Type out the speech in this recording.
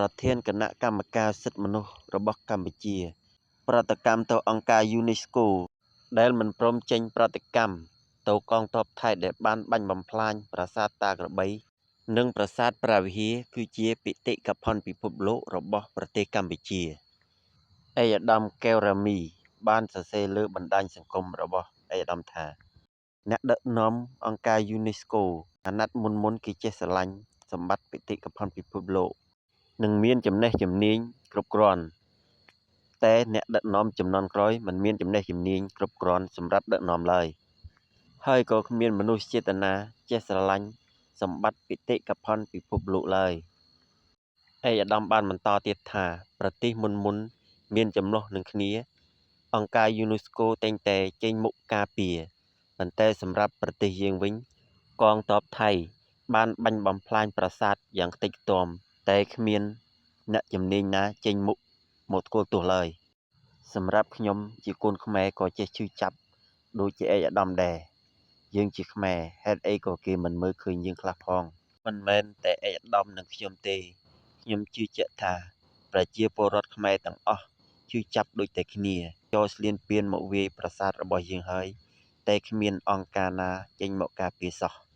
ប្រធានគណៈកម្មការសិទ្ធិមនុស្សរបស់កម្ពុជា ប្រតិកម្មទៅអង្គការយូណេស្កូដែលមិនព្រមចេញប្រតិកម្មទៅកងទ័ពថៃដែលបានបាញ់បំផ្លាញប្រាសាទតាក្របី និងប្រាសាទព្រះវិហារគឺជាបេតិកភណ្ឌពិភពលោករបស់ប្រទេសកម្ពុជាឯកឧត្តមកែវរ៉ាមី បានសរសេរលើបណ្ដាញសង្គមរបស់ឯកឧត្តមថា អ្នកដឹកនាំអង្គការយូណេស្កូអាណត្តិមុនៗគេចេះស្រឡាញ់សម្បត្តិបេតិកភណ្ឌពិភពលោក និងមានចំណេះជំនាញគ្រប់គ្រាន់ តែអ្នកដឹកនាំជំនាន់ក្រោយមិនមានចំណេះជំនាញគ្រប់គ្រាន់សម្រាប់ដឹកនាំឡើយ ហើយក៏គ្មានមនោសញ្ចេតនាចេះស្រឡាញ់សម្បត្តិបេតិកភណ្ឌពិភពលោកឡើយ ឯកឧត្តមបានបន្តទៀតថា ប្រទេសមុនៗមានជម្លោះនឹងគ្នា អង្គការយូណេស្កូតែងតែចេញមុខការពារ ប៉ុន្តែសម្រាប់ប្រទេសយើងវិញ កងទ័ពថៃបានបាញ់បំផ្លាញប្រាសាទយ៉ាងខ្ទេចខ្ទាំ តែគ្មានអ្នកជំនាញណាចេញមុខមកថ្កោលទោសឡើយ សម្រាប់ខ្ញុំជាកូនខ្មែរក៏ចេះឈឺចាប់ដូចជាឯកឧត្តមដែរ យើងជាខ្មែរហេតុអីក៏គេមិនមើលឃើញយើងខ្លះផង មិនមែនតែឯកឧត្តមនិងខ្ញុំទេ ខ្ញុំជឿជាក់ថាប្រជាពលរដ្ឋខ្មែរទាំងអស់ឈឺចាប់ដូចតែគ្នា ចោរឈ្លានពានមកវាយប្រាសាទរបស់យើងហើយ តែគ្មានអង្គការណាចេញមកការពារសោះ។